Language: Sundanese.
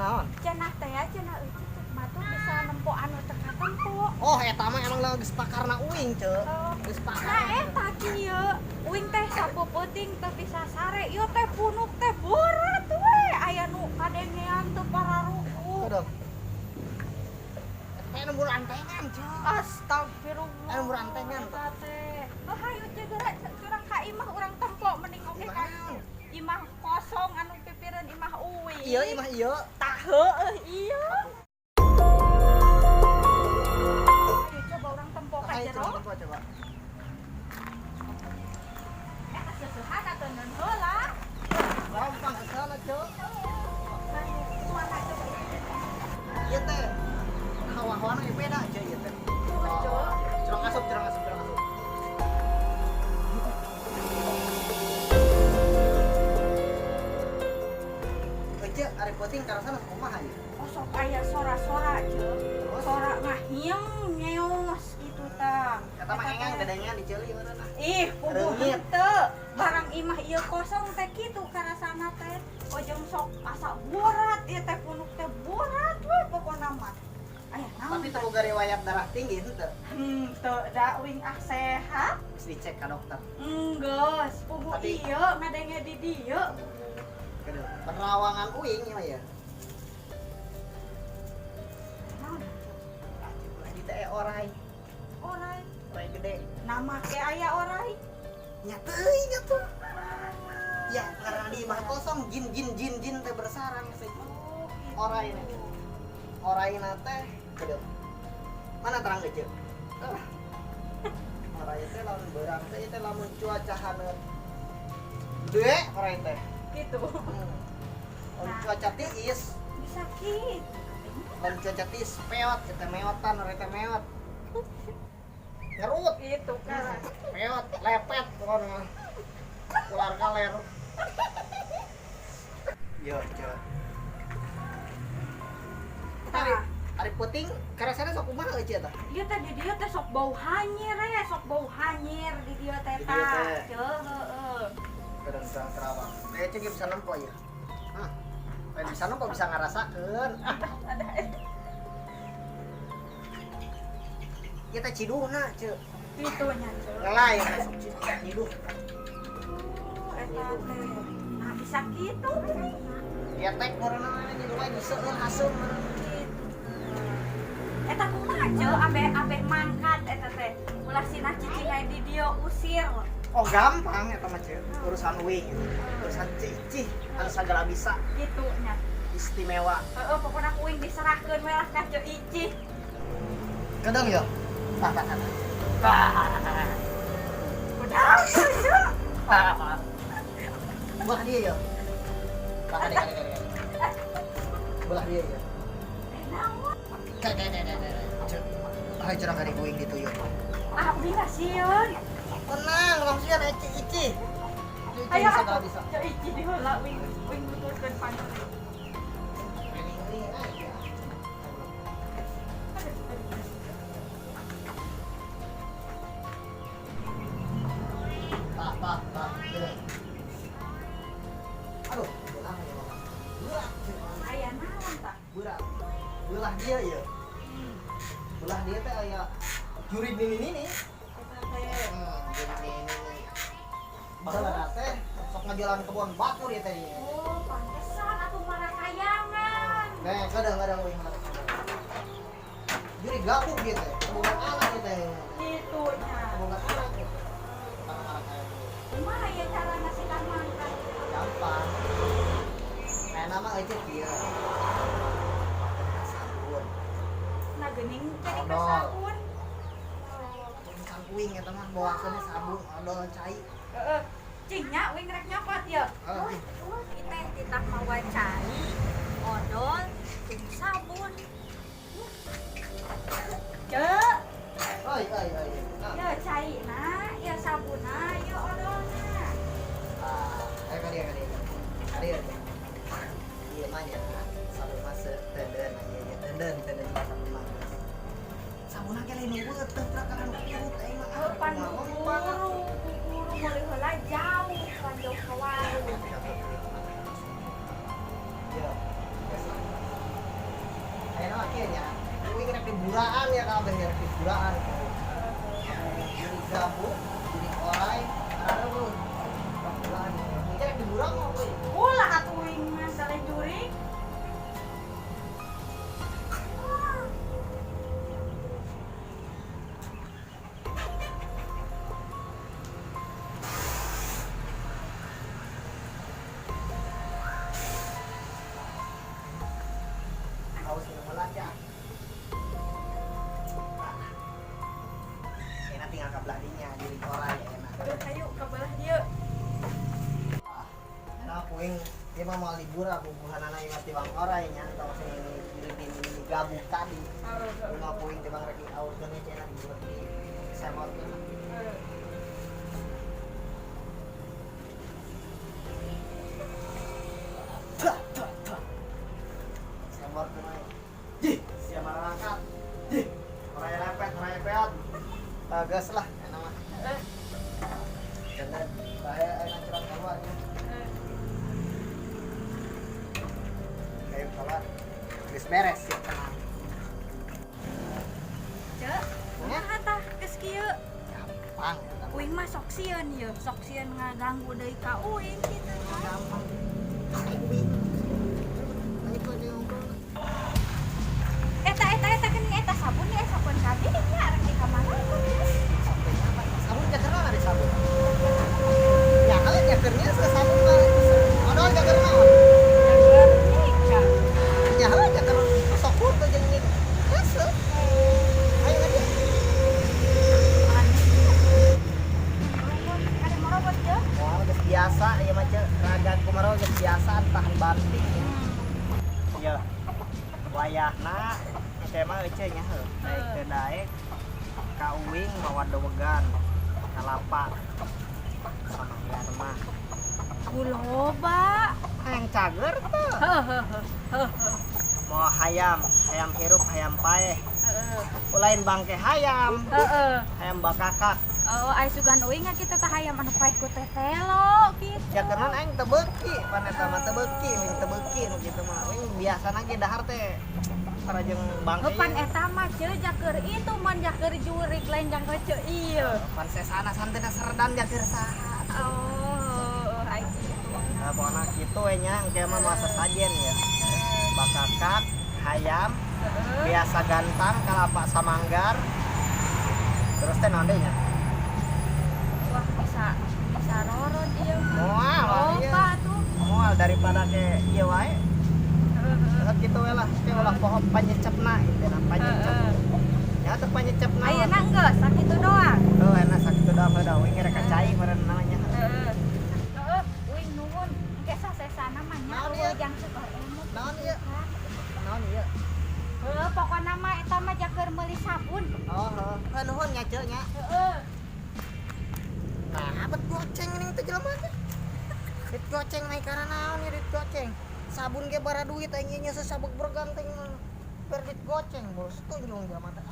Naon? Cenah teh ya, cenah euy cek batur bisa nempo anu teu katempo. Oh, eta mah emang geus pakarna uing, Ceu. Oh. Geus pakar. Nah eta kieu, uing teh sapeupeting teu bisa sare, ieu teh punuk teh berat we, aya nu kadengean teu pararuku. Aduh. Eta nu antengan, Ceu. Astagfirullah. Anu berantengan. Eta teh. Oh hayu ceu geura curang ka imah urang tempo mending oge ka imah kosong anu pipireun imah uing. Iya, imah ieu. Tah heueuh ieu. Coba urang tempo ka Ayo jero. coba coba coba. Eta seusehan atuh neun heula. Gampang ke sana, Ceu. Hayu suara coba. Ieu teh hawa-hawana ge beda, Ceu, ieu teh. Tuh, Ceu. Curang asup, curang asup, curang asup. Ceu, ari peuting karasana kumaha ieu? Oh sok aya sora-sora Ceu. Terus? Sora ngahieng nyeos gitu tah. Eta mah engang gedengan diceuli meureun ah. Ih, puguh Reungit. henteu. Barang imah ieu kosong teh kitu karasana teh. Ojong sok asa borat ieu teh punuk teh borat we pokona mah. Aya naon? Tapi teu boga riwayat darah tinggi henteu. Henteu da uing ah sehat. Geus dicek ka dokter. Enggeus, puguh Tapi- ieu ngadenge di dieu. Aduh, penerawangan uing ieu mah ya. Naon? Ah, belah di teh orai, Orai. Orai gede. Nama ke aya orai. Nya teuing atuh. Ya, karena di imah kosong jin jin jin jin teh bersarang sih. Oh, gitu. Orai na. Orai na teh gede. Mana terang gede? Ah. Orai teh lamun beurang teh ieu teh lamun cuaca haneut. Gede orai teh. Gitu. Lamun cuaca tiis, Bisa kitu. Lamun cuaca tiis peot kita meotan orai teh meot. Ngerut. Gitu kan. Peot, lepet pokoknya. Ular kaler. Yo, coba. Ari, ari peuting karasana sok kumaha euy tah? Ieu teh di dieu teh sok bau hanyir we, sok bau hanyir di dieu teh Di dieu tah. teh. Ceu heueuh. Kadang terang terawang. Eh, cek bisa nempo ya. Hah. Eh, bisa nempo bisa ngarasakeun. Ah, Ada ieu teh ciduhna, ceu. kitu nya ceu. Ngelai sok ciduh. Oh, eta teh. Nah, bisa kitu. Ketek meureunna nyiduh wae diseueun haseum meureun. Gitu. Eta kumaha ceu abe mangkat eta teh. Ulah sinah cicing aya di dieu usir. Oh, gampang eta mah, ceu. Urusan uing. Urusan cicih anu sagala bisa Gitu nya. Istimewa. Heeh, pokona ku uing diserahkeun we lah ka Ceu Icih. Kadang ya. Tah tah tah. Tah. Udah, Ceu. Tah. Belah dia ya. Tah kade kade kade. Belah dia ya. Naon? Kade kade kade. Ceu. Ayo curang kade uing ditu yuk. Ah, uing lah sieun. Tenang, langsung ya Eci Ici. Ici Ayo bisa atuh. bisa. Ceu Icih di heula uing uing nuturkeun panon. Uing aja. Tah tah tah. Gini. Aduh, belah ya mama. Berat, Ceu. Aya naon tah? Berat. Belah dia ya. Belah dia teh aya jurig nini nini. Eta teh. Jurig nini nini. Baheula teh sok ngajualan kebon batur ya teh. Oh, pantesan atuh marakayangan. Nah, kadang-kadang uing mah. Jurig gabung gitu teh. Kaboga anak gitu teh. Gitu nya. Kaboga anak gitu. Anak-anak kayak gitu. Kumaha ya cara ngasihkan mangkat? Gampang. Kayak nama aja dia. Sabun. Nah, geuning jadi Odol. sabun. Urusan uing eta mah bawakeunnya sabun odol cai. Heeh. Cing nya uing rek nyokot ya. Heeh. Wah, wah, teh titah mawa cai, odol, jeung sabun. Ceu, Oi oi oi. Nah, ya caina, ya sabunna, ya odolna. ah, ayo ka dieu ka dieu. Ka dieu. Ieu mah nya sabun mah tenden ieu nya tenden tenden sabun mah. Sabunna ge lain eueuh teh kan urut aing mah. Oh, pan buru, buru meuli heula jauh, pan jauh ka warung. Ya. Biasa. Diburaan ya kabeh ya diburaan. Jadi gabung, jadi orai, aduh. Diburaan. Mungkin diburang mah euy. Ulah atuh uing mah saleh jurig. Haus minum heula ya. Enak tinggal ka belah dinya jadi orai enak. Ayo ka belah dieu. Enak puing dia mah mau libur aku buhanana ingat tibang orai nya tong sing di gabung tadi. Rumah puing tibang rek diaurkeun ge cenah di semotkeun. Semotkeun we. Jih, sia marangkat. Jih, orai lepet, orai peot. Bagus lah enak mah. Jangan bahaya enak curang keluar ya. Ayo keluar. Geus beres ya tenang. Cek, kumaha tah geus kieu? Gampang ya. Uing mah sok sieun ieu, sok sieun ngaganggu deui ka uing kitu. Gampang. Ayo, ayo ngobrol. Eta eta eta geuning eta sabun nih, sabun kabeh nya rek di kamana Sampai apa? Sabun jakerna ada sabun. Ya kalau jakernya sabun mah. Odol jaker naon? Jaker nikah. Ya heuh jaker sok tuh jeung ini. Geus. Ayo ngadi. Ada merobot ya? Wah, geus biasa ieu mah ceu. Raga kumaha geus biasa tahan banting. Ya. Wayahna engke mah euceu nya heuh. Daek teu daek ka uing mawa dowegan kalapa sama mah. Guloba. Hayang cager teu. Mau hayam, hayam hirup, hayam paeh. Lain bangke hayam. Hayam bakakak. Oh, ai sugan uing kita teh hayam anu paeh ku teh telo kitu. Jakenan aing teu beuki, pan eta mah teu beuki, uing teu beuki nu kitu mah. Uing biasana ge dahar teh parajeng bangke. Pan eta mah ceu jaker itu mun jaker jurig lain jaker ceu ieu. Pan sesana santena serdan jaker saha. Oh, ai kitu. Nah, pokona kitu we nya engke mah masa sajen ya. Bakakak, hayam, biasa gantang, kalapa samanggar. Terus teh naon deui nya? Wah, bisa bisa rorot ieu mah. Moal Loba tuh. Moal daripada ke ieu wae. Tetep kitu we lah, ke ulah poho panyecepna intina panyecep. Ya teu panyecepna. Ayeuna geus sakitu doang. Heuh, enak sakitu doang heuh uing rek cai meureun namanya. Heeh. Heeh, uing nuhun. Engke sasesana mah nya eueuh jang sebar emut. Naon ieu? Naon ieu? Heuh, pokona mah eta mah jaker meuli sabun. Oh, heuh. Heuh nuhun nya ceu nya. Heeh. Nah, bet goceng ning teh jelema teh. Duit goceng naik karena naon ya duit goceng. Sabun ge bara duit aing nya sesabuk berganteng ber duit goceng bos tunjung jelema teh.